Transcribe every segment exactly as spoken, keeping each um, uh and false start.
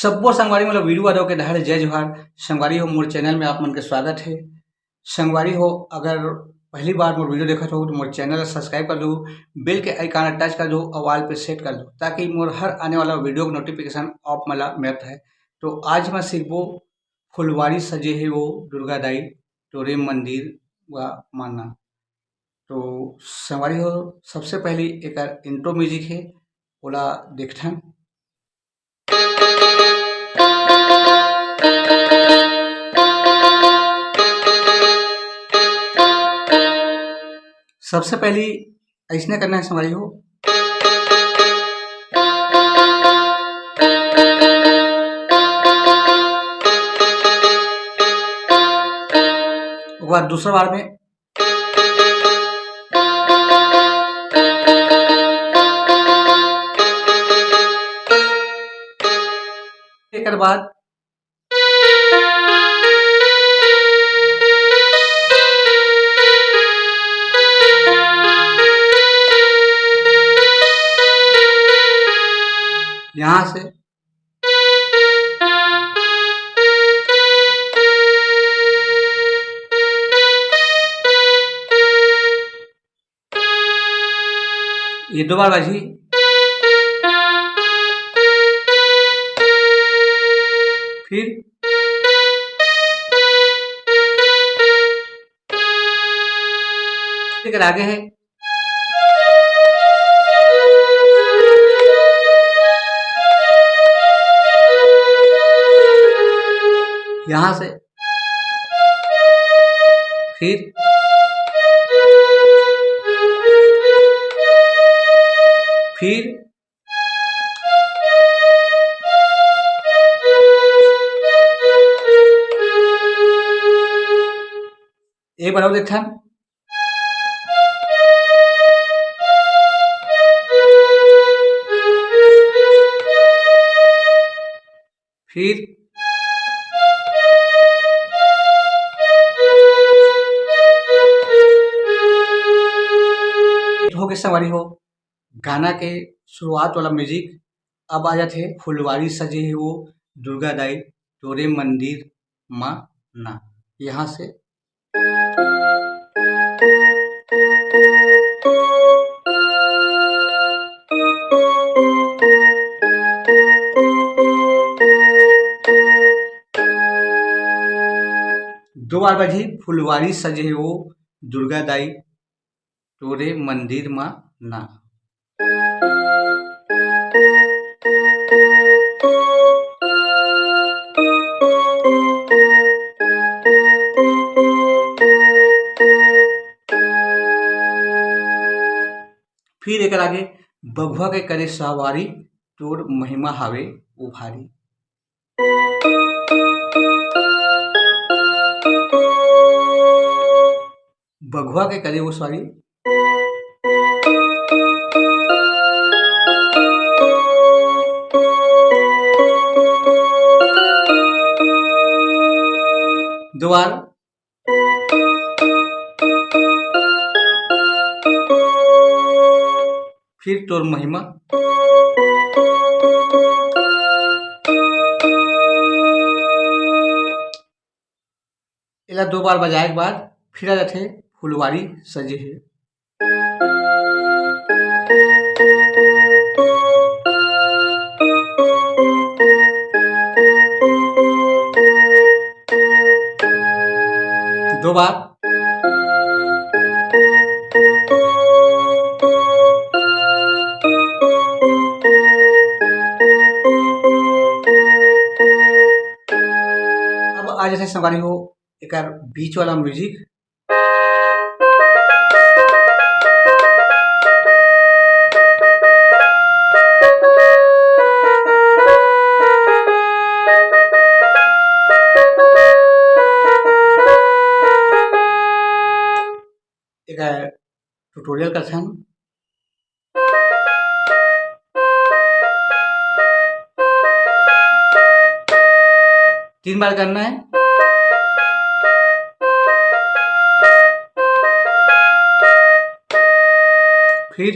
सब्बो संगवारी मन ल वीरू यादव के डहार जय जोहार। संगवारी हो, मोर चैनल में आप मन के स्वागत हे। संगवारी हो, अगर पहली बार मोर वीडियो देखत हो तो मोर चैनल ल सब्सक्राइब कर दो, बेल के आइकन ल टच कर दो और ऑल पे सेट कर दो, ताकि मोर हर आने वाला वीडियो के नोटिफिकेशन आप मन ल मिलत रहे। तो आज मैं सीखबो फुलवारी सजे हे वो दुर्गा दाई, तोरे मंदिर वा माना। तो संगवारी हो, सबसे पहली एकर इंट्रो म्यूजिक हे, ओला देखथन। सबसे पहली ऐसने करना है संगवारी हो। ओकर बाद दूसरा बार में एकर बाद यहाँ से ये दो बार बाजी। फिर फिर आगे है। यहाँ से फिर फिर एक बार और देखथन। फिर हो गए संगवारी हो, गाना के शुरुआत वाला म्यूजिक अब आ जाथे, फुलवारी सजे हे वो दुर्गा दाई तोरे मंदिर मा ना। यहाँ से दो बार बजी, फुलवारी सजे हे वो दुर्गा दाई तोरे मंदिर मा ना। फिर एकर आगे, बघवा के करे सवारी, तोर महिमा हावे उभारी। बघवा के करे वो सवारी। दो बार। फिर तोर महिमा। एला दो बार बजाए के बाद फिर आ जाथे फुलवारी सजे हे। दो बार। अब आ जाथे संगवारी हो एकर बीच वाला म्यूजिक। एकर ट्यूटोरियल करथन। तीन बार करना है। फिर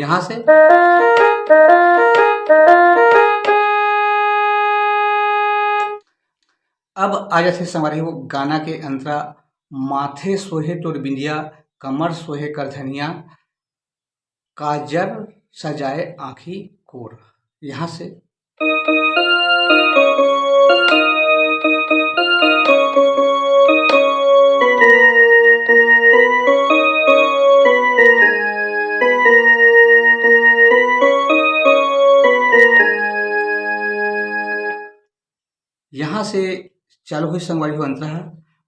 यहाँ से अब आ जाथे संगवारी हो गाना के अंतरा, माथे सोहे तोर बिंदिया, कमर सोहे करधनिया, काजर सजाए आँखी कोर। यहाँ से यहाँ से चालू होही संगवारी हो अंतरा ह,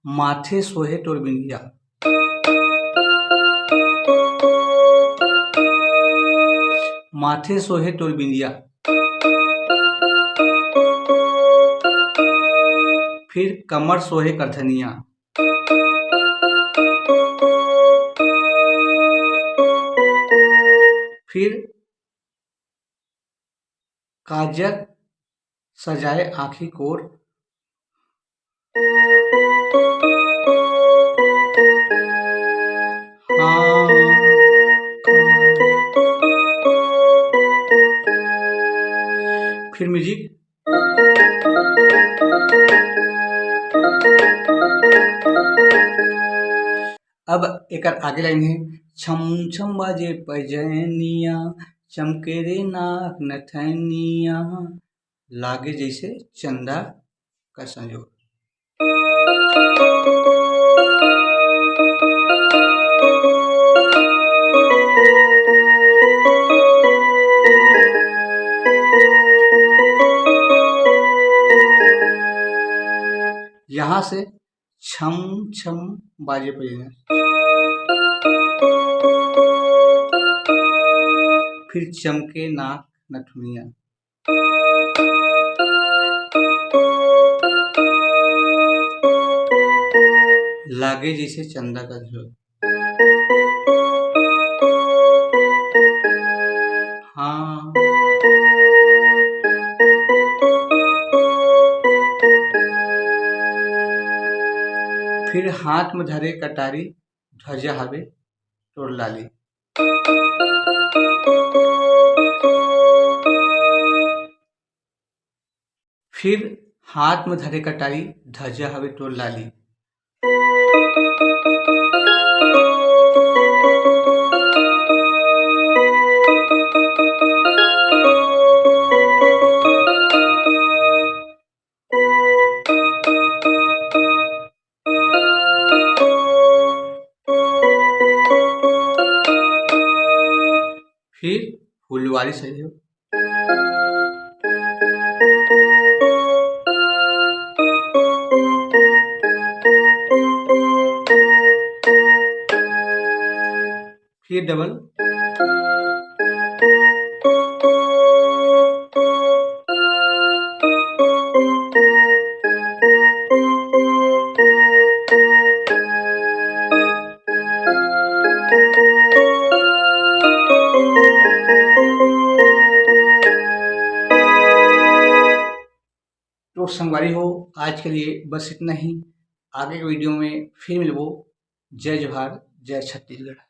माथे सोहे तोर बिंदिया, माथे सोहे तोर बिंदिया, फिर कमर सोहे करधनिया, फिर काजर सजाए आँखी कोर। हाँ। फिर म्यूजिक। अब एकर आगे लाइन हे, छम छम बाजे पैजनिया, चमके रे नाक नथनिया, लागे जैसे चंदा का संजोर। यहाँ से छम छम बाजे पहिले, फिर चमके नाक नथुनिया, लागे जैसे चंदा का झोर। हाँ। फिर हाथ में धरे कटारी, ध्वजा हवे तोर लाली। फिर हाथ में धरे कटारी, ध्वजा हवे तोर लाली। फिर फुलवारी सही हो। फिर डबल। तो संगवारी हो, आज के लिए बस इतना ही। आगे के वीडियो में फिर मिलबो। जय जोहार, जय छत्तीसगढ़।